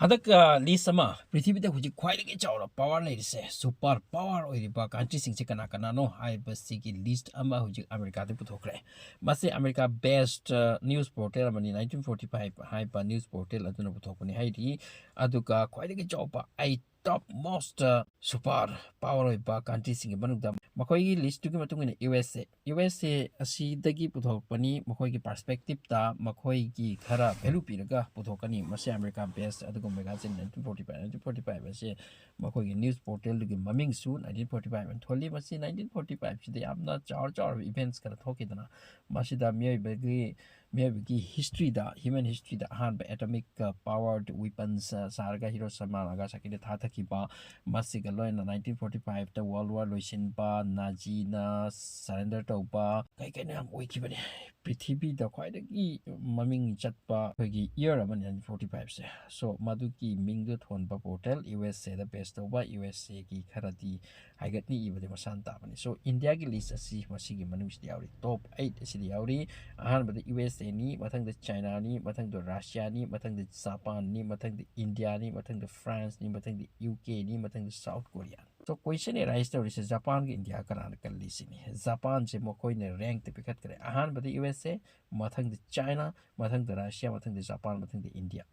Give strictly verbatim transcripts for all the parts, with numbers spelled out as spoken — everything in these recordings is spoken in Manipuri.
ꯍꯟꯗꯛ ꯂꯤꯁ ꯑꯃ, ꯄ꯭ꯔꯤꯊꯤꯕꯤꯗ ꯍꯧꯖꯤꯛ ꯈ꯭ꯋꯥꯏꯗꯒꯤ ꯆꯥꯎꯔ ꯄꯋꯥꯔ ꯂꯩꯔꯤꯁꯦ, ꯁꯨꯄꯔ ꯄꯋꯥꯔ ꯑꯣꯏꯔꯤꯕ ꯀꯟꯇ꯭ꯔꯤꯁꯤꯡꯁꯦ ꯀꯅꯥ ꯀꯅꯥꯅꯣ ꯍꯥꯏꯕꯁꯤꯒꯤ ꯂꯤꯁ ꯑꯃ ꯍꯧꯖꯤꯛ ꯑꯃꯦꯔꯤꯀꯥꯗ ꯄꯨꯊꯣꯛꯈ꯭ꯔꯦ꯫ ꯃꯁꯤ ꯑꯃꯦꯔꯤꯀꯥ ꯕꯦꯁ ꯅ꯭ꯌꯨꯁ ꯄꯣꯔꯇꯦꯜ ꯑꯃꯅꯤ, ꯅꯥꯏꯟꯇꯤꯟ ꯐꯣꯔꯇꯤ ꯐꯥꯏꯚ ꯍꯥꯏꯕ ꯅ꯭ꯌꯨꯁ ꯄꯣꯔꯇꯦꯜ ꯑꯗꯨꯅ ꯄꯨꯊꯣꯛꯄꯅꯤ ꯍꯥꯏꯔꯤ꯫ ꯑꯗꯨꯒ ꯈ꯭ꯋꯥꯏꯗꯒꯤ ꯆꯥꯎꯕ ꯑꯩꯠ ꯇꯣꯞ ꯃꯣꯁ ꯁꯨꯄꯔ ꯄꯋꯥꯔ ꯑꯣꯏꯕ ꯀꯟꯇ꯭ꯔꯤꯁꯤꯡꯒꯤ ꯃꯅꯨꯡꯗ ꯃꯈꯣꯏꯒꯤ ꯂꯤꯁꯇꯨꯒꯤ ꯃꯇꯨꯡ ꯏꯟꯅ ꯌꯨ ꯑꯦꯁ ꯑꯦ, ꯌꯨ ꯑꯦꯁ ꯑꯦ ꯑꯁꯤꯗꯒꯤ ꯄꯨꯊꯣꯛꯄꯅꯤ꯫ ꯃꯈꯣꯏꯒꯤ ꯄꯔꯁꯄꯦꯛꯇꯤꯞꯇ ꯃꯈꯣꯏꯒꯤ ꯈꯔ ꯚꯦꯂꯨ ꯄꯤꯔꯒ ꯄꯨꯊꯣꯛꯀꯅꯤ꯫ ꯃꯁꯤ ꯑꯃꯦꯔꯤꯀꯥ ꯕꯦꯁ ꯑꯗꯨꯒꯨꯝꯕ magazine nineteen forty five, nineteen forty five ꯑꯁꯤ ꯃꯈꯣꯏꯒꯤ ꯅ꯭ꯌꯨꯁ ꯄꯣꯔꯇꯦꯜꯗꯨꯒꯤ ꯃꯃꯤꯡꯁꯨ ꯅꯥꯏꯟꯇꯤꯟ ꯐꯣꯔꯇꯤ ꯐꯥꯏꯚ ꯑꯅ ꯊꯣꯜꯂꯤ꯫ ꯃꯁꯤ ꯅꯥꯏꯟꯇꯤꯟ ꯐꯣꯔꯇꯤ ꯐꯥꯏꯚꯁꯤꯗ ꯌꯥꯝꯅ ꯆꯥꯎꯔ ꯆꯥꯎꯔꯕ ꯏꯚꯦꯟꯠꯁ ꯈꯔ ꯊꯣꯛꯈꯤꯗꯅ, ꯃꯁꯤꯗ ꯃꯤꯑꯣꯏꯕꯒꯤ ꯃꯤꯑꯣꯏꯕꯒꯤ ꯍꯤꯁꯇ꯭ꯔꯤꯗ, ꯍ꯭ꯌꯨꯃꯦꯟ ꯍꯤꯁꯇ꯭ꯔꯤꯗ ꯑꯍꯥꯟꯕ ꯑꯦꯇꯣꯃꯤꯛ ꯄꯋꯥꯔ ꯋꯤꯄꯟꯁ ꯁꯥꯔꯒ ꯍꯤꯔꯣꯁꯤꯃꯥ ꯅꯥꯒꯥꯁꯥꯀꯤꯗ ꯊꯥꯊꯈꯤꯕ, ꯃꯁꯤꯒ ꯂꯣꯏꯅꯅ ꯅꯥꯏꯟꯇꯤꯟ ꯐꯣꯔꯇꯤ ꯐꯥꯏꯚꯇ ꯋꯥꯔꯜ ꯋꯥꯔ ꯂꯣꯏꯁꯤꯟꯕ, ꯅꯥꯖꯤꯅ ꯁꯔꯦꯟꯗꯔ ꯇꯧꯕ, ꯀꯩ ꯀꯩꯅꯣ ꯌꯥꯝ ꯑꯣꯏꯈꯤꯕꯅꯤ꯫ ꯄ꯭ꯔꯤꯊꯤꯕꯤꯗ ꯈ꯭ꯋꯥꯏꯗꯒꯤ ꯃꯃꯤꯡ ꯆꯠꯄ ꯑꯩꯈꯣꯏꯒꯤ ꯏꯌꯔ ꯑꯃꯅꯤ ꯅꯥꯏꯟꯇꯤꯟ ꯐꯣꯔꯇꯤ ꯐꯥꯏꯚꯁꯦ꯫ ꯁꯣ ꯃꯗꯨꯒꯤ ꯃꯤꯡꯗꯣ ꯊꯣꯟꯕ ꯄꯣꯔꯇꯦꯜ ꯌꯨ ꯑꯦꯁ ꯑꯦꯗ ꯕꯦꯁ ꯇꯧꯕ, ꯌꯨ ꯑꯦꯁ ꯑꯦꯒꯤ ꯈꯔꯗꯤ ꯍꯥꯏꯒꯠꯅꯤ ꯏꯕꯗꯤ ꯃꯁꯥꯅ ꯇꯥꯕꯅꯤ꯫ ꯁꯣ ꯏꯟꯗꯤꯌꯥꯒꯤ ꯂꯤꯁ ꯑꯁꯤ ꯃꯁꯤꯒꯤ ꯃꯅꯨꯡꯁꯤꯗ ꯌꯥꯎꯔꯤ, ꯇꯣꯞ ꯑꯩꯠ ꯑꯁꯤꯗ ꯌꯥꯎꯔꯤ꯫ ꯑꯍꯥꯟꯕꯗ ꯌꯨ ꯑꯦꯁ ꯑꯦꯅꯤ, ꯃꯊꯪꯗ ꯆꯥꯏꯅꯥꯅꯤ, ꯃꯊꯪꯗ ꯔꯁꯤꯌꯥꯅꯤ, ꯃꯊꯪꯗ ꯖꯄꯥꯟꯅꯤ, ꯃꯊꯪꯗ ꯏꯟꯗꯤꯌꯥꯅꯤ, ꯃꯊꯪꯗ ꯐ꯭ꯔꯥꯟꯁꯅꯤ, ꯃꯊꯪꯗ ꯌꯨ ꯀꯦꯅꯤ, ꯃꯊꯪꯗ ꯁꯥꯎꯠ ꯀꯣꯔꯤꯌꯥꯅꯤ꯫ ꯁꯣ ꯀꯣꯏꯁꯟ ꯑꯦꯔꯥꯏꯁ ꯇꯧꯔꯤꯁꯦ, ꯖꯄꯥꯟꯒ ꯏꯟꯗꯤꯌꯥ ꯀꯅꯥꯅ ꯀꯜꯂꯤ ꯁꯤꯅꯤ꯫ ꯖꯄꯥꯟꯁꯦ ꯃꯈꯣꯏꯅ ꯔꯦꯡꯛꯇ ꯄꯤꯈꯠꯈ꯭ꯔꯦ꯫ ꯑꯍꯥꯟꯕꯗ ꯌꯨ ꯑꯦꯁ ꯑꯦ, ꯃꯊꯪꯗ ꯆꯥꯏꯅꯥ, ꯃꯊꯪꯗ ꯔꯁꯤꯌꯥ, ꯃꯊꯪꯗ ꯖꯄꯥꯟ, ꯃꯊꯪꯗ ꯏꯟꯗꯤꯌꯥ꯫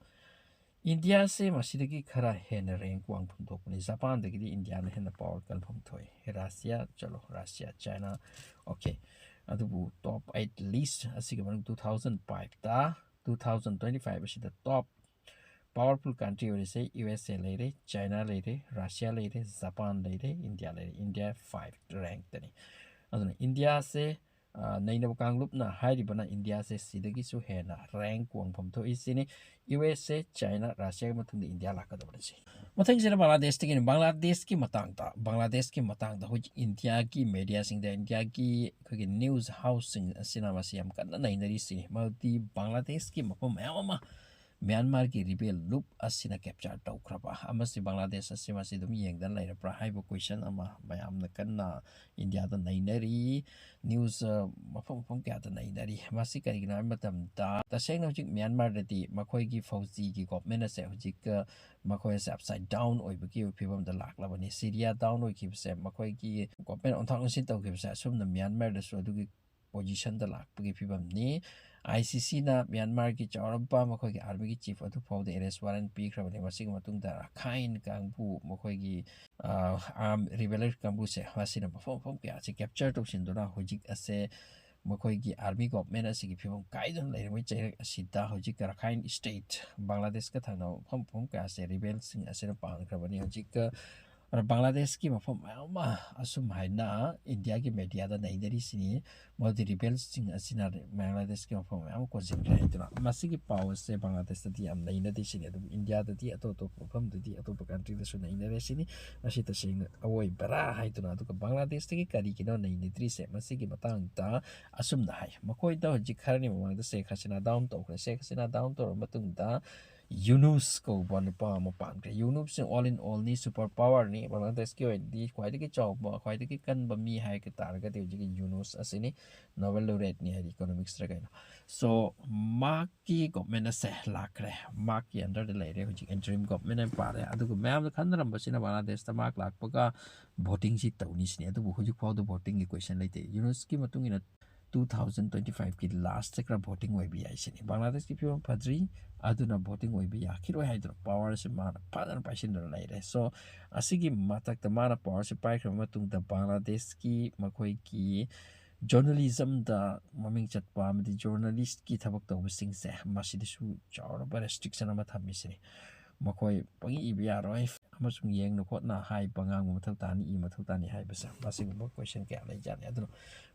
ꯏꯟꯗꯤꯌꯥꯁꯦ ꯃꯁꯤꯗꯒꯤ ꯈꯔ ꯍꯦꯟꯅ ꯔꯦꯡꯛ ꯋꯥꯡꯐꯝ ꯊꯣꯛꯄꯅꯤ꯫ ꯖꯄꯥꯟꯗꯒꯤꯗꯤ ꯏꯟꯗꯤꯌꯥꯅ ꯍꯦꯟꯅ ꯄꯋꯥꯔ ꯀꯟꯐꯝ ꯊꯣꯛꯏ꯫ ꯔꯁꯤꯌꯥ, ꯆꯠꯂꯣ, ꯔꯁꯤꯌꯥ, ꯆꯥꯏꯅꯥ, ꯑꯣꯀꯦ꯫ ꯑꯗꯨꯕꯨ ꯇꯣꯞ ꯑꯩꯠ ꯂꯤꯁ ꯑꯁꯤꯒꯤ ꯃꯅꯨꯡ ꯇꯨ ꯊꯥꯎꯖꯟ ꯐꯥꯏꯚꯇ, ꯇꯨ ꯊꯥꯎꯖꯟ ꯇ꯭ꯋꯦꯟꯇꯤ ꯐꯥꯏꯚ ꯑꯁꯤꯗ ꯇꯣꯞ ꯄꯋꯥꯔꯐꯨꯜ ꯀꯟꯇ꯭ꯔꯤ ꯑꯣꯏꯔꯤꯁꯦ ꯌꯨ ꯑꯦꯁ ꯑꯦ ꯂꯩꯔꯦ, ꯆꯥꯏꯅꯥ ꯂꯩꯔꯦ, ꯔꯁꯤꯌꯥ ꯂꯩꯔꯦ, ꯖꯄꯥꯟ ꯂꯩꯔꯦ, ꯏꯟꯗꯤꯌꯥ ꯂꯩꯔꯦ꯫ ꯏꯟꯗꯤꯌꯥ ꯐꯥꯏꯚ ꯔꯦꯡꯛꯇꯅꯤ꯫ ꯑꯗꯨꯅ ꯏꯟꯗꯤꯌꯥꯁꯦ, ꯑ, ꯅꯩꯅꯕ ꯀꯥꯡꯂꯨꯞꯅ ꯍꯥꯏꯔꯤꯕꯅ ꯏꯟꯗꯤꯌꯥꯁꯦ ꯁꯤꯗꯒꯤꯁꯨ ꯍꯦꯟꯅ ꯔꯦꯡꯛ ꯋꯥꯡꯐꯝ ꯊꯣꯛꯏꯁꯤꯅꯤ꯫ ꯌꯨ ꯑꯦꯁ ꯑꯦ, ꯆꯥꯏꯅꯥ, ꯔꯁꯤꯌꯥꯒꯤ ꯃꯇꯨꯡꯗ ꯏꯟꯗꯤꯌꯥ ꯂꯥꯛꯀꯗꯕꯅꯤ ꯁꯤ꯫ ꯃꯊꯪꯁꯤꯅ ꯕꯪꯒ꯭ꯂꯥꯗꯦꯁꯇꯒꯤꯅꯤ꯫ ꯕꯪꯒ꯭ꯂꯥꯗꯦꯁꯀꯤ ꯃꯇꯥꯡꯗ, ꯕꯪꯒ꯭ꯂꯥꯗꯦꯁꯀꯤ ꯃꯇꯥꯡꯗ ꯍꯧꯖꯤꯛ ꯏꯟꯗꯤꯌꯥꯒꯤ ꯃꯦꯗꯤꯌꯥꯁꯤꯡꯗ, ꯏꯟꯗꯤꯌꯥꯒꯤ ꯑꯩꯈꯣꯏꯒꯤ ꯅ꯭ꯌꯨꯁ ꯍꯥꯎꯁꯁꯤꯡ ꯑꯁꯤꯅ ꯃꯁꯤ ꯌꯥꯝ ꯀꯟꯅ ꯅꯩꯅꯔꯤꯁꯤꯅꯤ꯫ ꯃꯔꯝꯗꯤ ꯕꯪꯒ꯭ꯂꯥꯗꯦꯁꯀꯤ ꯃꯐꯝ ꯃꯌꯥꯝ ꯑꯃ ꯃ꯭ꯌꯥꯟꯃꯥꯔꯒꯤ ꯔꯤꯕꯦꯜ ꯂꯨꯞ ꯑꯁꯤꯅ ꯀꯦꯞꯆꯔ ꯇꯧꯈ꯭ꯔꯕ ꯑꯃꯁꯤ ꯕꯪꯒ꯭ꯂꯥꯗꯦꯁ ꯑꯁꯤ ꯃꯁꯤ ꯑꯗꯨꯝ ꯌꯦꯡꯗꯅ ꯂꯩꯔꯕ꯭ꯔꯥ ꯍꯥꯏꯕ ꯀꯣꯏꯁꯟ ꯑꯃ ꯃꯌꯥꯝꯅ ꯀꯟꯅ ꯏꯟꯗꯤꯌꯥꯗ ꯅꯩꯅꯔꯤ꯫ ꯅ꯭ꯌꯨꯁ ꯃꯐꯝ ꯃꯐꯝ ꯀꯌꯥꯗ ꯅꯩꯅꯔꯤ꯫ ꯃꯁꯤ ꯀꯔꯤꯒꯤꯅꯣ ꯍꯥꯏꯕ ꯃꯇꯝꯗ, ꯇꯁꯦꯡꯅ ꯍꯧꯖꯤꯛ ꯃ꯭ꯌꯥꯟꯃꯥꯔꯗꯗꯤ ꯃꯈꯣꯏꯒꯤ ꯐꯧꯖꯤꯒꯤ ꯒꯣꯚꯔꯟꯃꯦꯟ ꯑꯁꯦ ꯍꯧꯖꯤꯛ ꯃꯈꯣꯏ ꯑꯁꯦ ꯑꯞꯁꯥꯏꯠ ꯗꯥꯎꯟ ꯑꯣꯏꯕꯒꯤ ꯐꯤꯕꯝꯗ ꯂꯥꯛꯂꯕꯅꯤ꯫ ꯁꯤꯔꯤꯌꯥ ꯗꯥꯎꯟ ꯑꯣꯏꯈꯤꯕꯁꯦ, ꯃꯈꯣꯏꯒꯤ ꯒꯣꯚꯔꯟꯃꯦꯟ ꯑꯣꯟꯊꯣꯛ ꯑꯣꯟꯁꯤꯟ ꯇꯧꯈꯤꯕꯁꯦ, ꯑꯁꯨꯝꯅ ꯃ꯭ꯌꯥꯟꯃꯥꯔꯗꯁꯨ ꯑꯗꯨꯒꯤ ꯄꯣꯖꯤꯁꯟꯗ ꯂꯥꯛꯄꯒꯤ ꯐꯤꯕꯝꯅꯤ꯫ ꯑꯥꯏ ꯁꯤ ꯁꯤꯅ ꯃ꯭ꯌꯥꯟꯃꯥꯔꯒꯤ ꯆꯥꯎꯔꯕ ꯃꯈꯣꯏꯒꯤ ꯑꯥꯔꯃꯤꯒꯤ ꯆꯤꯐ ꯑꯗꯨ ꯐꯥꯎꯗ ꯑꯦꯔꯦꯁ ꯋꯥꯔꯦꯟ ꯄꯤꯈ꯭ꯔꯕꯅꯤ꯫ ꯃꯁꯤꯒꯤ ꯃꯇꯨꯡꯗ ꯔꯈꯥꯏꯟ ꯀꯥꯡꯕꯨ, ꯃꯈꯣꯏꯒꯤ ꯑꯥꯔꯝ ꯔꯤꯕꯦꯂꯔ ꯀꯥꯡꯕꯨꯁꯦ, ꯃꯁꯤꯅ ꯃꯐꯝ ꯃꯐꯝ ꯀꯌꯥꯁꯦ ꯀꯦꯞꯆꯔ ꯇꯧꯁꯤꯟꯗꯨꯅ ꯍꯧꯖꯤꯛ ꯑꯁꯦ ꯃꯈꯣꯏꯒꯤ ꯑꯥꯔꯃꯤ ꯒꯣꯚꯔꯟꯃꯦꯟ ꯑꯁꯤꯒꯤ ꯐꯤꯕꯝ ꯀꯥꯏꯗꯨꯅ ꯂꯩꯔꯤꯕ ꯆꯩꯔꯛ ꯑꯁꯤꯗ ꯍꯧꯖꯤꯛ ꯔꯈꯥꯏꯟ ꯁ꯭ꯇꯦꯠ, ꯕꯪꯒ꯭ꯂꯥꯗꯦꯁꯀ ꯊꯪꯅꯕ ꯃꯐꯝ ꯃꯐꯝ ꯀꯌꯥꯁꯦ ꯔꯤꯕꯦꯜꯁꯤꯡ ꯑꯁꯤꯅ ꯄꯥꯟꯈ꯭ꯔꯕꯅꯤ꯫ ꯍꯧꯖꯤꯛ ꯑꯗꯨꯅ ꯕꯪꯒ꯭ꯂꯥꯗꯦꯁꯀꯤ ꯃꯐꯝ ꯃꯌꯥꯝ ꯑꯃ ꯑꯁꯨꯝ ꯍꯥꯏꯅ ꯏꯟꯗꯤꯌꯥꯒꯤ ꯃꯦꯗꯤꯌꯥꯗ ꯅꯩꯅꯔꯤꯁꯤꯅꯤ꯫ ꯃꯗꯨꯗꯤ ꯔꯤꯕꯦꯜꯁꯤꯡ ꯑꯁꯤꯅ ꯕꯪꯒ꯭ꯂꯥꯗꯦꯁꯀꯤ ꯃꯐꯝ ꯃꯌꯥꯝ ꯑꯃ ꯀꯣꯟꯁꯤꯟꯈ꯭ꯔꯦ ꯍꯥꯏꯗꯨꯅ꯫ ꯃꯁꯤꯒꯤ ꯄꯥꯎ ꯑꯁꯦ ꯕꯪꯒ꯭ꯂꯥꯗꯦꯁꯇꯗꯤ ꯌꯥꯝ ꯅꯩꯅꯗꯦ ꯁꯤꯅꯤ꯫ ꯑꯗꯨꯕꯨ ꯏꯟꯗꯤꯌꯥꯗꯗꯤ ꯑꯇꯣꯞ ꯑꯇꯣꯞꯄ ꯃꯐꯝꯗꯗꯤ, ꯑꯇꯣꯞꯄ ꯀꯟꯇ꯭ꯔꯤꯗꯁꯨ ꯅꯩꯅꯔꯦ ꯁꯤꯅꯤ꯫ ꯃꯁꯤ ꯇꯁꯦꯡꯅ ꯑꯋꯣꯏꯕꯔꯥ ꯍꯥꯏꯗꯨꯅ꯫ ꯑꯗꯨꯒ ꯕꯪꯒ꯭ꯂꯥꯗꯦꯁꯇꯒꯤ ꯀꯔꯤꯒꯤꯅꯣ ꯅꯩꯅꯗ꯭ꯔꯤꯁꯦ? ꯃꯁꯤꯒꯤ ꯃꯇꯥꯡꯗ ꯑꯁꯨꯝꯅ ꯍꯥꯏ꯫ ꯃꯈꯣꯏꯗ ꯍꯧꯖꯤꯛ ꯈꯔꯅꯤ ꯃꯃꯥꯡꯗ ꯁꯦꯈ ꯍꯁꯤꯅꯥ ꯗꯥꯎꯟ ꯇꯧꯈ꯭ꯔꯦ꯫ ꯁꯦꯈ ꯍꯁꯤꯅꯥ ꯗꯥꯎꯟ ꯇꯧꯔꯕ ꯃꯇꯨꯡꯗ ꯌꯨꯅꯨꯁ ꯀꯧꯕ ꯅꯨꯄꯥ ꯑꯃ ꯄꯥꯟꯈ꯭ꯔꯦ꯫ ꯌꯨꯅꯨꯁꯁꯦ all in all ꯅꯤ, ꯁꯨꯄꯔ ꯄꯥꯋꯔꯅꯤ꯫ ꯕꯪꯒ꯭ꯂꯥꯗꯦꯁꯀꯤ ꯑꯣꯏꯅꯗꯤ ꯈ꯭ꯋꯥꯏꯗꯒꯤ ꯆꯥꯎꯕ, ꯈ꯭ꯋꯥꯏꯗꯒꯤ ꯀꯟꯕ ꯃꯤ ꯍꯥꯏ ꯇꯥꯔꯒꯗꯤ ꯍꯧꯖꯤꯛꯀꯤ ꯌꯨꯅꯨꯁ ꯑꯁꯤꯅꯤ, ꯅꯣꯕꯦꯜ ꯂꯣꯔꯦꯠꯅꯤ ꯍꯥꯏꯗꯤ ꯏꯀꯣꯅꯣꯃꯤꯛꯁꯇ ꯀꯩꯅꯣ꯫ ꯁꯣ ꯃꯍꯥꯛꯀꯤ ꯒꯣꯚꯔꯟꯃꯦꯟ ꯑꯁꯦ ꯂꯥꯛꯈ꯭ꯔꯦ꯫ ꯃꯍꯥꯛꯀꯤ ꯑꯟꯗꯔꯗ ꯂꯩꯔꯦ ꯍꯧꯖꯤꯛ ꯏꯟꯇꯔꯤꯝ ꯒꯣꯚꯔꯟꯃꯦꯟ ꯍꯥꯏꯅ ꯄꯥꯔꯦ꯫ ꯑꯗꯨꯒ ꯃꯌꯥꯝꯅ ꯈꯟꯅꯔꯝꯕꯁꯤꯅ ꯕꯪꯒ꯭ꯂꯥꯗꯦꯁꯇ ꯃꯍꯥꯛ ꯂꯥꯛꯄꯒ ꯚꯣꯇꯤꯡꯁꯤ ꯇꯧꯅꯤ ꯁꯤꯅꯤ꯫ ꯑꯗꯨꯕꯨ ꯍꯧꯖꯤꯛ ꯐꯥꯎꯗ ꯚꯣꯇꯤꯡꯒꯤ ꯀꯣꯏꯁꯟ ꯂꯩꯇꯦ꯫ ꯌꯨꯅꯨꯁꯀꯤ ꯃꯇꯨꯡ ꯏꯟꯅ two thousand twenty five ꯀꯤ ꯂꯥꯁꯇ ꯈꯔ ꯚꯣꯇꯤꯡ ꯑꯣꯏꯕ ꯌꯥꯏ ꯁꯤꯅꯤ꯫ ꯕꯪꯒ꯭ꯂꯥꯗꯦꯁꯀꯤ ꯐꯤꯕꯝ ꯐꯗ꯭ꯔꯤ, ꯑꯗꯨꯅ ꯚꯣꯇꯤꯡ ꯑꯣꯏꯕ ꯌꯥꯈꯤꯔꯣꯏ ꯍꯥꯏꯗꯨꯅ ꯄꯥꯋꯔꯁꯦ ꯃꯥꯅ ꯐꯖꯅ ꯄꯥꯏꯁꯤꯟꯗꯨꯅ ꯂꯩꯔꯦ꯫ ꯁꯣ ꯑꯁꯤꯒꯤ ꯃꯊꯛꯇ ꯃꯥꯅ ꯄꯥꯋꯔꯁꯦ ꯄꯥꯏꯈ꯭ꯔꯕ ꯃꯇꯨꯡꯗ ꯕꯪꯒ꯭ꯂꯥꯗꯦꯁꯀꯤ ꯃꯈꯣꯏꯒꯤ ꯖꯔꯅꯦꯂꯤꯖꯝꯗ ꯃꯃꯤꯡ ꯆꯠꯄ ꯑꯃꯗꯤ ꯖꯔꯅꯦꯂꯤꯁꯀꯤ ꯊꯕꯛ ꯇꯧꯕꯁꯤꯡꯁꯦ ꯃꯁꯤꯗꯁꯨ ꯆꯥꯎꯔꯕ ꯔꯦꯁꯇ꯭ꯔꯤꯛꯁꯟ ꯑꯃ ꯊꯝꯃꯤꯁꯤꯅꯤ꯫ ꯃꯈꯣꯏ ꯄꯪꯏ ꯏꯕ ꯌꯥꯔꯣꯏ ꯑꯃꯁꯨꯡ ꯌꯦꯡꯅ ꯈꯣꯠꯅ ꯍꯥꯏꯕ, ꯉꯥꯡꯕ ꯃꯊꯧ ꯇꯥꯅꯤ, ꯏ ꯃꯊꯧ ꯇꯥꯅꯤ ꯍꯥꯏꯕꯁꯦ, ꯃꯁꯤꯒꯨꯝꯕ ꯀꯣꯏꯁꯟ ꯀꯌꯥ ꯂꯩꯖꯥꯠꯅꯤ꯫ ꯑꯗꯨꯅ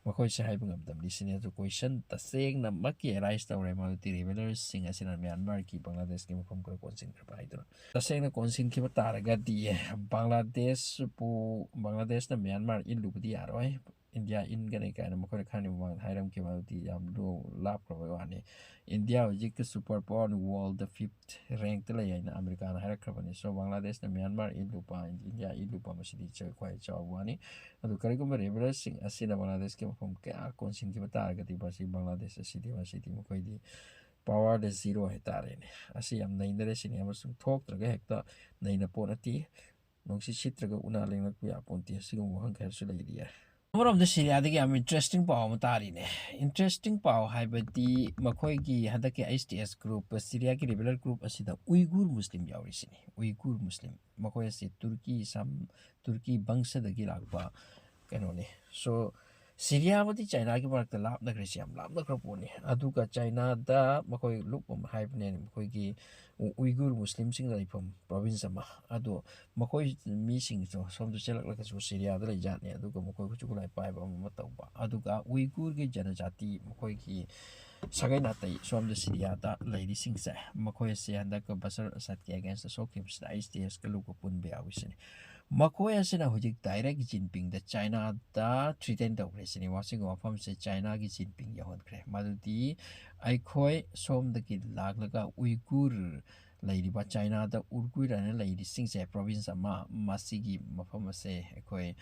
ꯃꯈꯣꯏꯁꯦ ꯍꯥꯏꯕ ꯉꯝꯗꯕꯅꯤ ꯁꯤꯅꯤ꯫ ꯑꯗꯨ ꯀꯣꯏꯁꯟ ꯇꯁꯦꯡꯅꯃꯛꯀꯤ ꯑꯦꯔꯥꯏꯁ ꯇꯧꯔꯦ, ꯃꯗꯨꯗꯤ ꯔꯤꯕꯦꯂꯔꯁꯤꯡ ꯑꯁꯤꯅ ꯃ꯭ꯌꯥꯟꯃꯥꯔꯒꯤ ꯕꯪꯒ꯭ꯂꯥꯗꯦꯁꯀꯤ ꯃꯐꯝ ꯈꯔ ꯀꯣꯟꯁꯤꯟꯈ꯭ꯔꯕ ꯍꯥꯏꯗꯨꯅ꯫ ꯇꯁꯦꯡꯅ ꯀꯣꯟꯁꯤꯟꯈꯤꯕ ꯇꯥꯔꯒꯗꯤ ꯕꯪꯒ꯭ꯂꯥꯗꯦꯁꯄꯨ, ꯕꯪꯒ꯭ꯂꯥꯗꯦꯁꯅ ꯃ꯭ꯌꯥꯟꯃꯥꯔ ꯏꯜꯂꯨꯕꯗꯤ ꯌꯥꯔꯣꯏ꯫ ꯏꯟꯗꯤꯌꯥ ꯏꯟꯒꯅꯤ ꯀꯥꯏꯅ ꯃꯈꯣꯏꯅ ꯈꯔꯅꯤ ꯃꯃꯥꯡꯗ ꯍꯥꯏꯔꯝꯈꯤꯕ ꯑꯗꯨꯗꯤ ꯌꯥꯝ ꯂꯨ-, ꯂꯥꯞꯈ꯭ꯔꯕ ꯋꯥꯅꯤ꯫ ꯏꯟꯗꯤꯌꯥ ꯍꯧꯖꯤꯛ super power world fifth rank ꯇ ꯂꯩ ꯍꯥꯏꯅ ꯑꯃꯦꯔꯤꯀꯥꯅ ꯍꯥꯏꯔꯛꯈ꯭ꯔꯕꯅꯤ꯫ So ꯕꯪꯒ꯭ꯂꯥꯗꯦꯁꯅ ꯃ꯭ꯌꯥꯟꯃꯥꯔ ꯏꯜꯂꯨꯕ, ꯏꯟꯗꯤꯌꯥ ꯏꯜꯂꯨꯕ ꯃꯁꯤꯗꯤ ꯆ-, ꯈ꯭ꯋꯥꯏ ꯆꯥꯎꯕ ꯋꯥꯅꯤ꯫ ꯑꯗꯨ ꯀꯔꯤꯒꯨꯝꯕ rebelꯁꯤꯡ ꯑꯁꯤꯅ ꯕꯪꯒ꯭ꯂꯥꯗꯦꯁꯀꯤ ꯃꯐꯝ ꯀꯌꯥ ꯀꯣꯟꯁꯤꯟꯈꯤꯕ ꯇꯥꯔꯒꯗꯤ ꯃꯁꯤ ꯕꯪꯒ꯭ꯂꯥꯗꯦꯁ ꯑꯁꯤꯗꯤ, ꯃꯁꯤꯗꯤ ꯃꯈꯣꯏꯗꯤ power ꯗ zero ꯍꯥꯏꯇꯥꯔꯦꯅꯦ꯫ ꯑꯁꯤ ꯌꯥꯝ ꯅꯩꯅꯔꯦ ꯁꯤꯅꯤ, ꯑꯃꯁꯨꯡ ꯊꯣꯛꯇ꯭ꯔꯒ ꯍꯦꯛꯇ ꯅꯩꯅ ꯄꯣꯠ ꯅꯠꯇꯦ꯫ ꯅꯨꯡꯁꯤꯠ ꯁꯤꯠꯇ꯭ꯔꯒ ꯎꯅꯥ ꯂꯦꯡꯂꯛꯄ ꯌꯥꯄꯣꯟꯇꯦ꯫ ꯑꯁꯤꯒꯨꯝꯕ ꯋꯥꯍꯪ ꯈꯔꯁꯨ ꯂꯩꯔꯤ ꯌꯥꯏ꯫ ꯑꯃꯔꯣꯝꯗ ꯁꯤꯔꯤꯌꯥꯗꯒꯤ ꯌꯥꯝ interesting ꯄꯥꯎ ꯑꯃ ꯇꯥꯔꯤꯅꯦ꯫ Interesting ꯄꯥꯎ ꯍꯥꯏꯕꯗꯤ ꯃꯈꯣꯏꯒꯤ ꯍꯟꯗꯛꯀꯤ H T S group, ꯁꯤꯔꯤꯌꯥꯒꯤ rebel group ꯑꯁꯤꯗ ꯎꯏꯒꯨꯔ ꯃꯨꯁꯂꯤꯝ ꯌꯥꯎꯔꯤꯁꯤꯅꯤ꯫ ꯎꯏꯒꯨꯔ ꯃꯨꯁꯂꯤꯝ꯫ ꯃꯈꯣꯏ ꯑꯁꯤ ꯇꯨꯔꯀꯤ ꯁꯝ-, ꯇꯨꯔꯀꯤ ꯕꯪꯁꯗꯒꯤ ꯂꯥꯛꯄ ꯀꯩꯅꯣꯅꯤ꯫ So ꯁꯤꯔꯤꯌꯥ ꯑꯃꯗꯤ ꯆꯥꯏꯅꯥꯒꯤ ꯃꯔꯛꯇ ꯂꯥꯞꯅꯈ꯭ꯔꯤꯁꯤ ꯌꯥꯝ ꯂꯥꯞꯅꯈ꯭ꯔ ꯄꯣꯠꯅꯤ꯫ ꯑꯗꯨꯒ ꯆꯥꯏꯅꯥꯗ ꯃꯈꯣꯏ ꯂꯨꯞ ꯑꯃ ꯍꯥꯏꯕꯅꯦ, ꯃꯈꯣꯏꯒꯤ ꯎ-, ꯎꯏꯒꯨꯔ ꯃꯨꯁꯂꯤꯝꯁꯤꯡꯅ ꯂꯩꯐꯝ province ꯑꯃ꯫ ꯑꯗꯣ ꯃꯈꯣꯏ ꯃꯤꯁꯤꯡꯁꯨ ꯁꯣꯝꯗ ꯆꯦꯜꯂꯛꯂꯒꯁꯨ ꯁꯤꯔꯤꯌꯥꯗ ꯂꯩꯖꯥꯠꯅꯤ꯫ ꯑꯗꯨꯒ ꯃꯈꯣꯏ ꯈꯨꯠꯁꯨ ꯈꯨꯠꯂꯥꯏ ꯄꯥꯏꯕ ꯑꯃ ꯑꯃ ꯇꯧꯕ꯫ ꯑꯗꯨꯒ ꯎꯏꯒꯨꯔꯒꯤ ꯖꯅꯖꯥꯇꯤ, ꯃꯈꯣꯏꯒꯤ ꯁꯥꯒꯩ ꯅꯥꯇꯩ ꯁꯣꯝꯗ ꯁꯤꯔꯤꯌꯥꯗ ꯂꯩꯔꯤꯁꯤꯡꯁꯦ, ꯃꯈꯣꯏꯁꯦ ꯍꯟꯗꯛꯀ ꯕꯁꯔ ꯑꯁꯥꯗꯀꯤ against ꯁꯣꯛꯈꯤꯕꯁꯤꯗ H T S ꯀ ꯂꯨꯞꯄ ꯄꯨꯟꯕ ꯌꯥꯎꯏꯁꯤꯅꯤ꯫ ꯃꯈꯣꯏ ꯑꯁꯤꯅ ꯍꯧꯖꯤꯛ direct ꯖꯤꯟꯄꯤꯡꯗ, ꯆꯥꯏꯅꯥꯗ threaten ꯇꯧꯈ꯭ꯔꯦ ꯁꯤꯅꯤ꯫ ꯋꯥꯁꯤꯡꯒꯤ ꯋꯥꯐꯝꯁꯦ ꯆꯥꯏꯅꯥꯒꯤ ꯖꯤꯟꯄꯤꯡ ꯌꯧꯍꯟꯈ꯭ꯔꯦ꯫ ꯃꯗꯨꯗꯤ ꯑꯩꯈꯣꯏ ꯁꯣꯝꯗꯒꯤ ꯂꯥꯛꯂꯒ ꯎꯏꯒꯨꯔ ꯂꯩꯔꯤꯕ, ꯆꯥꯏꯅꯥꯗ ꯎꯏꯒꯨꯔ ꯍꯥꯏꯅ ꯂꯩꯔꯤꯁꯤꯡꯁꯦ, province ꯑꯃ, ꯃꯁꯤꯒꯤ ꯃꯐꯝ ꯑꯁꯦ ꯑꯩꯈꯣꯏ,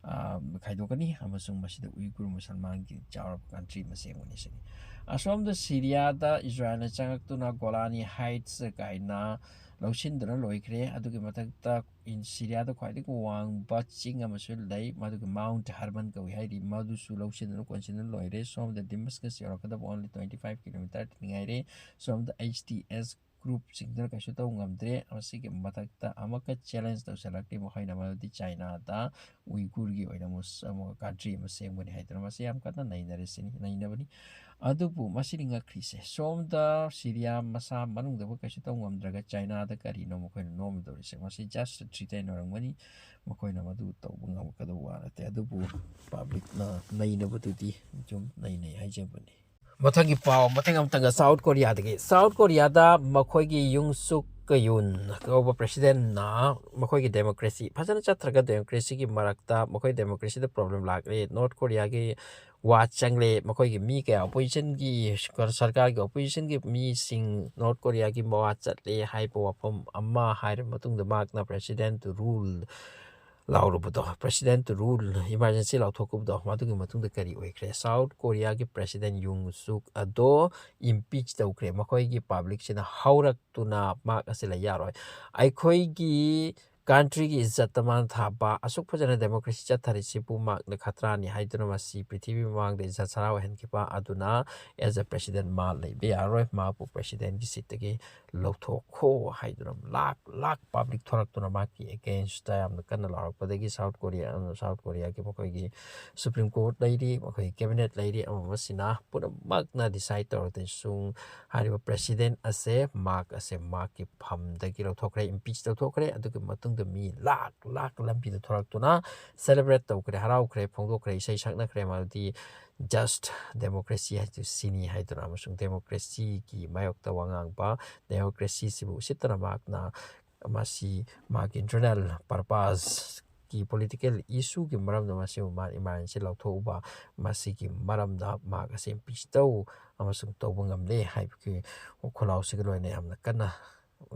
ꯑ, ꯈꯥꯏꯗꯣꯛꯀꯅꯤ ꯑꯃꯁꯨꯡ ꯃꯁꯤꯗ ꯎꯏꯒꯨꯔ ꯃꯨꯁꯜꯃꯥꯟꯒꯤ ꯆꯥꯎꯔꯕ country ꯑꯃ ꯁꯦꯝꯒꯅꯤ ꯁꯤꯅꯤ꯫ ꯑꯁꯣꯝꯗ ꯁꯤꯔꯤꯌꯥꯗ ꯏꯖꯔꯥꯏꯜꯅ ꯆꯪꯉꯛꯇꯨꯅ ꯒꯣꯂꯥꯅꯤ Heights ꯀꯥꯏꯅ ꯂꯧꯁꯤꯟꯗꯨꯅ ꯂꯣꯏꯈ꯭ꯔꯦ꯫ ꯑꯗꯨꯒꯤ ꯃꯊꯛꯇ ꯏꯟ-, ꯁꯤꯔꯤꯌꯥꯗ ꯈ꯭ꯋꯥꯏꯗꯒꯤ ꯋꯥꯡꯕ ꯆꯤꯡ ꯑꯃꯁꯨ ꯂꯩ, ꯃꯗꯨꯒꯤ Mount Hermon ꯀꯧꯏ ꯍꯥꯏꯔꯤ, ꯃꯗꯨꯁꯨ ꯂꯧꯁꯤꯟꯗꯨꯅ ꯀꯣꯟꯁꯤꯟꯗꯨꯅ ꯂꯣꯏꯔꯦ꯫ ꯁꯣꯝꯗ Damascus ꯌꯧꯔꯛꯀꯗꯕ only twenty five kilometer ꯉꯥꯏꯔꯦ꯫ ꯁꯣꯝꯗ H T S group ꯁꯤꯡꯗꯨꯅ ꯀꯩꯁꯨ ꯇꯧ ꯉꯝꯗ꯭ꯔꯦ꯫ ꯃꯁꯤꯒꯤ ꯃꯊꯛꯇ ꯑꯃꯨꯛꯀ challenge ꯇꯧꯁꯤꯜꯂꯛꯂꯤ ꯃꯈꯣꯏꯅ, ꯃꯗꯨꯗꯤ ꯆꯥꯏꯅꯥꯗ ꯎꯏꯒꯨꯔꯒꯤ ꯑꯣꯏꯅ ꯃꯨꯁ-, ꯑꯃꯨꯛ country ꯑꯃ ꯁꯦꯝꯒꯅꯤ ꯍꯥꯏꯗꯅ꯫ ꯃꯁꯤ ꯌꯥꯝ ꯀꯟꯅ ꯅꯩꯅꯔꯤꯁꯤꯅꯤ, ꯅꯩꯅꯕꯅꯤ꯫ ꯑꯗꯨꯕꯨ ꯃꯁꯤꯗꯤ ꯉꯛꯈ꯭ꯔꯤꯁꯦ, ꯁꯣꯝꯗ ꯁꯤꯔꯤꯌꯥ ꯃꯁꯥ ꯃꯅꯨꯡꯗꯐꯥꯎ ꯀꯩꯁꯨ ꯇꯧ ꯉꯝꯗ꯭ꯔꯒ ꯆꯥꯏꯅꯥꯗ ꯀꯔꯤꯅꯣ ꯃꯈꯣꯏꯅ ꯅꯣꯝꯗꯧꯔꯤꯁꯦ? ꯃꯁꯤ just threaten ꯑꯣꯏꯔꯝꯒꯅꯤ, ꯃꯈꯣꯏꯅ ꯃꯗꯨ ꯇꯧꯕ ꯉꯝꯃꯛꯀꯗꯧꯕ ꯋꯥ ꯅꯠꯇꯦ꯫ ꯑꯗꯨꯕꯨ publicꯅ ꯅꯩꯅꯕꯗꯨꯗꯤ ꯑꯗꯨꯝ ꯅꯩꯅꯩ ꯍꯥꯏꯖꯕꯅꯤ꯫ ꯃꯊꯪꯒꯤ ꯄꯥꯎ ꯃꯊꯪ ꯑꯃꯇꯪꯒ ꯁꯥꯎꯠ ꯀꯣꯔꯤꯌꯥꯗꯒꯤ꯫ ꯁꯥꯎꯠ ꯀꯣꯔꯤꯌꯥꯗ ꯃꯈꯣꯏꯒꯤ ꯌꯨꯝꯁꯨꯛ ꯀꯌꯨꯟ ꯀꯧꯕ ꯄ꯭ꯔꯦꯁꯤꯗꯦꯟꯅ ꯃꯈꯣꯏꯒꯤ ꯗꯦꯃꯣꯀ꯭ꯔꯦꯁꯤ ꯐꯖꯅ ꯆꯠꯇ꯭ꯔꯒ ꯗꯦꯃꯣꯀ꯭ꯔꯦꯁꯤꯒꯤ ꯃꯔꯛꯇ ꯃꯈꯣꯏ ꯗꯦꯃꯣꯀ꯭ꯔꯦꯁꯤꯗ ꯄ꯭ꯔꯣꯕ꯭ꯂꯦꯝ ꯂꯥꯛꯂꯦ, ꯅꯣꯔꯠ ꯀꯣꯔꯤꯌꯥꯒꯤ ꯋꯥ ꯆꯪꯂꯦ, ꯃꯈꯣꯏꯒꯤ ꯃꯤ ꯀꯌꯥ ꯑꯣꯄꯣꯖꯤꯁꯟꯒꯤ, ꯁꯔꯀꯥꯔꯒꯤ ꯑꯣꯄꯣꯖꯤꯁꯟꯒꯤ ꯃꯤꯁꯤꯡ ꯅꯣꯔꯠ ꯀꯣꯔꯤꯌꯥꯒꯤ ꯃꯋꯥ ꯆꯠꯂꯦ ꯍꯥꯏꯕ ꯋꯥꯐꯝ ꯑꯃ ꯍꯥꯏꯔꯕ ꯃꯇꯨꯡꯗ ꯃꯍꯥꯛꯅ ꯄ꯭ꯔꯦꯁꯤꯗꯦꯟ ꯇꯨ ꯔꯨꯜ ꯂꯥꯎꯔꯨꯕꯗꯣ, ꯄ꯭ꯔꯦꯁꯤꯗꯦꯟ ꯇꯨ ꯔꯨꯜ, ꯏꯃꯥꯔꯖꯦꯟꯁꯤ ꯂꯥꯎꯊꯣꯛꯈꯤꯕꯗꯣ, ꯃꯗꯨꯒꯤ ꯃꯇꯨꯡꯗ ꯀꯔꯤ ꯑꯣꯏꯈ꯭ꯔꯦ? ꯁꯥꯎꯠ ꯀꯣꯔꯤꯌꯥꯒꯤ ꯄ꯭ꯔꯦꯁꯤꯗꯦꯟ ꯌꯨꯡ ꯁꯨꯛ ꯑꯗꯣ ꯏꯝꯄꯤꯆ ꯇꯧꯈ꯭ꯔꯦ꯫ ꯃꯈꯣꯏꯒꯤ ꯄꯥꯕ꯭ꯂꯤꯛꯁꯤꯅ ꯍꯧꯔꯛꯇꯨꯅ ꯃꯍꯥꯛ ꯑꯁꯤ ꯂꯩ ꯌꯥꯔꯣꯏ, ꯑꯩꯈꯣꯏꯒꯤ ꯀꯟꯇ꯭ꯔꯤꯒꯤ ꯏꯖꯠꯇ ꯃꯥꯡ ꯊꯥꯕ, ꯑꯁꯨꯛ ꯐꯖꯅ ꯗꯦꯃꯣꯀ꯭ꯔꯦꯁꯤ ꯆꯠꯊꯔꯤꯁꯤꯕꯨ ꯃꯍꯥꯛꯅ ꯈꯇ꯭ꯔꯥꯅꯤ ꯍꯥꯏꯗꯨꯅ ꯃꯁꯤ ꯄ꯭ꯔꯤꯊꯤꯕꯤ ꯃꯃꯥꯡꯗ ꯏꯖꯠ ꯁꯔꯥ ꯑꯣꯏꯍꯟꯈꯤꯕ ꯑꯗꯨꯅ as a president ꯃꯥ ꯂꯩꯕ ꯌꯥꯔꯔꯣꯏ, ꯃꯥꯕꯨ ꯄ꯭ꯔꯦꯁꯤꯗꯦꯟꯒꯤ ꯁꯤꯠꯇꯒꯤ ꯂꯧꯊꯣꯛꯈꯣ ꯍꯥꯏꯗꯨꯅ ꯂꯥꯛ ꯂꯥꯛ ꯄꯥꯕ꯭ꯂꯤꯛ ꯊꯣꯔꯛꯇꯨꯅ ꯃꯍꯥꯛꯀꯤ ꯑꯦꯒꯦꯟꯁꯇ ꯌꯥꯝꯅ ꯀꯟꯅ ꯂꯥꯎꯔꯛꯄꯗꯒꯤ ꯁꯥꯎꯠ ꯀꯣꯔꯤꯌꯥ, ꯁꯥꯎꯠ ꯀꯣꯔꯤꯌꯥꯒꯤ ꯃꯈꯣꯏꯒꯤ ꯁꯨꯄ꯭ꯔꯤꯝ ꯀꯣꯔꯠ ꯂꯩꯔꯤ, ꯃꯈꯣꯏꯒꯤ ꯀꯦꯕꯤꯅꯦꯠ ꯂꯩꯔꯤ, ꯑꯃ ꯑꯃꯁꯤꯅ ꯄꯨꯝꯅꯃꯛꯅ ꯗꯤꯁꯥꯏꯠ ꯇꯧꯔꯗꯁꯨ ꯍꯥꯏꯔꯤꯕ ꯄ꯭ꯔꯦꯁꯤꯗꯦꯟ ꯑꯁꯦ ꯃꯍꯥꯛ ꯑꯁꯦ ꯃꯍꯥꯛꯀꯤ ꯐꯝꯗꯒꯤ ꯂꯧꯊꯣꯛꯈ꯭ꯔꯦ, ꯏꯝꯄꯤꯆ ꯇꯧꯊꯣꯛꯈ꯭ꯔꯦ꯫ ꯑꯗꯨꯒꯤ ꯃꯇꯨꯡꯗ ꯃꯤ ꯂꯥꯛ ꯂꯥꯛ ꯂꯝꯕꯤꯗ ꯊꯣꯔꯛꯇꯨꯅ ꯁꯦꯂꯦꯕ꯭ꯔꯦꯠ ꯇꯧꯈ꯭ꯔꯦ, ꯍꯔꯥꯎꯈ꯭ꯔꯦ, ꯐꯣꯡꯗꯣꯛꯈ꯭ꯔꯦ, ꯏꯁꯩ ꯁꯛꯅꯈ꯭ꯔꯦ꯫ ꯃꯗꯨꯗꯤ ꯖꯁ ꯗꯦꯃꯣꯀ꯭ꯔꯦꯁꯤ ꯍꯥꯏꯁꯤ ꯁꯤꯅꯤ ꯍꯥꯏꯗꯨꯅ ꯑꯃꯁꯨꯡ ꯗꯦꯃꯣꯀ꯭ꯔꯦꯁꯤꯒꯤ ꯃꯥꯌꯣꯛꯇ ꯋꯥ ꯉꯥꯡꯕ, ꯗꯦꯃꯣꯀ꯭ꯔꯦꯁꯤꯁꯤꯕꯨ ꯎꯁꯤꯠꯇꯅ ꯃꯍꯥꯛꯅ ꯃꯁꯤ ꯃꯥꯒꯤ ꯏꯟꯇꯔꯅꯦꯜ ꯄꯔꯄꯁꯀꯤ ꯄꯣꯂꯤꯇꯤꯀꯦꯜ ꯏꯁꯨꯒꯤ ꯃꯔꯝꯗ ꯃꯁꯤꯕꯨ ꯃꯥ ꯏꯃꯥꯔꯖꯦꯟꯁꯤ ꯂꯧꯊꯣꯛꯎꯕ, ꯃꯁꯤꯒꯤ ꯃꯔꯝꯗ ꯃꯍꯥꯛ ꯑꯁꯤ ꯏꯝꯄꯤꯆ ꯇꯧ ꯑꯃꯁꯨꯡ ꯇꯧꯕ ꯉꯝꯂꯦ ꯍꯥꯏꯕꯒꯤ ꯈꯣꯜꯂꯥꯎꯁꯤꯒ ꯂꯣꯏꯅ ꯌꯥꯝꯅ ꯀꯟꯅ,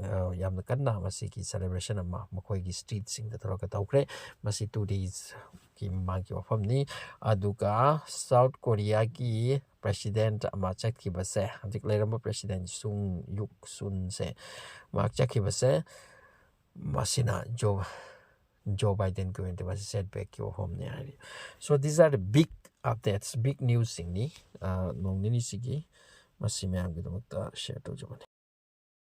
ꯑ, ꯌꯥꯝꯅ ꯀꯟꯅ ꯃꯁꯤꯒꯤ ꯁꯦꯂꯦꯕ꯭ꯔꯦꯁꯟ ꯑꯃ ꯃꯈꯣꯏꯒꯤ ꯁ꯭ꯇ꯭ꯔꯤꯠꯁꯤꯡꯗ ꯊꯣꯛꯂꯒ ꯇꯧꯈ꯭ꯔꯦ꯫ ꯃꯁꯤ ꯇꯨ ꯗꯦꯁꯀꯤ ꯃꯃꯥꯡꯒꯤ ꯋꯥꯐꯝꯅꯤ꯫ ꯑꯗꯨꯒ ꯁꯥꯎꯠ ꯀꯣꯔꯤꯌꯥꯒꯤ ꯄ꯭ꯔꯦꯁꯤꯗꯦꯟꯠ ꯑꯃ ꯆꯠꯈꯤꯕꯁꯦ, ꯍꯧꯖꯤꯛ ꯂꯩꯔꯝꯕ ꯄ꯭ꯔꯦꯁꯤꯗꯦꯟꯠ ꯁꯨꯡ ꯌꯨꯛ ꯁꯨꯟꯁꯦ ꯃꯍꯥꯛ ꯆꯠꯈꯤꯕꯁꯦ, ꯃꯁꯤꯅ ꯖꯣ, ꯖꯣ ꯕꯥꯏꯗꯦꯟꯒꯤ ꯑꯣꯏꯅꯗꯤ ꯃꯁꯤ ꯁꯦꯠꯕꯦꯛꯀꯤ ꯋꯥꯐꯝꯅꯤ ꯍꯥꯏꯔꯤ꯫ So these are the big updates, big ꯅ꯭ꯌꯨꯁꯁꯤꯡꯅꯤ, ꯑ, ꯅꯣꯡ ꯅꯤꯅꯤꯁꯤꯒꯤ꯫ ꯃꯁꯤ ꯃꯌꯥꯝꯒꯤꯗꯃꯛꯇ ꯁꯤꯌꯔ ꯇꯧꯖꯕꯅꯤ꯫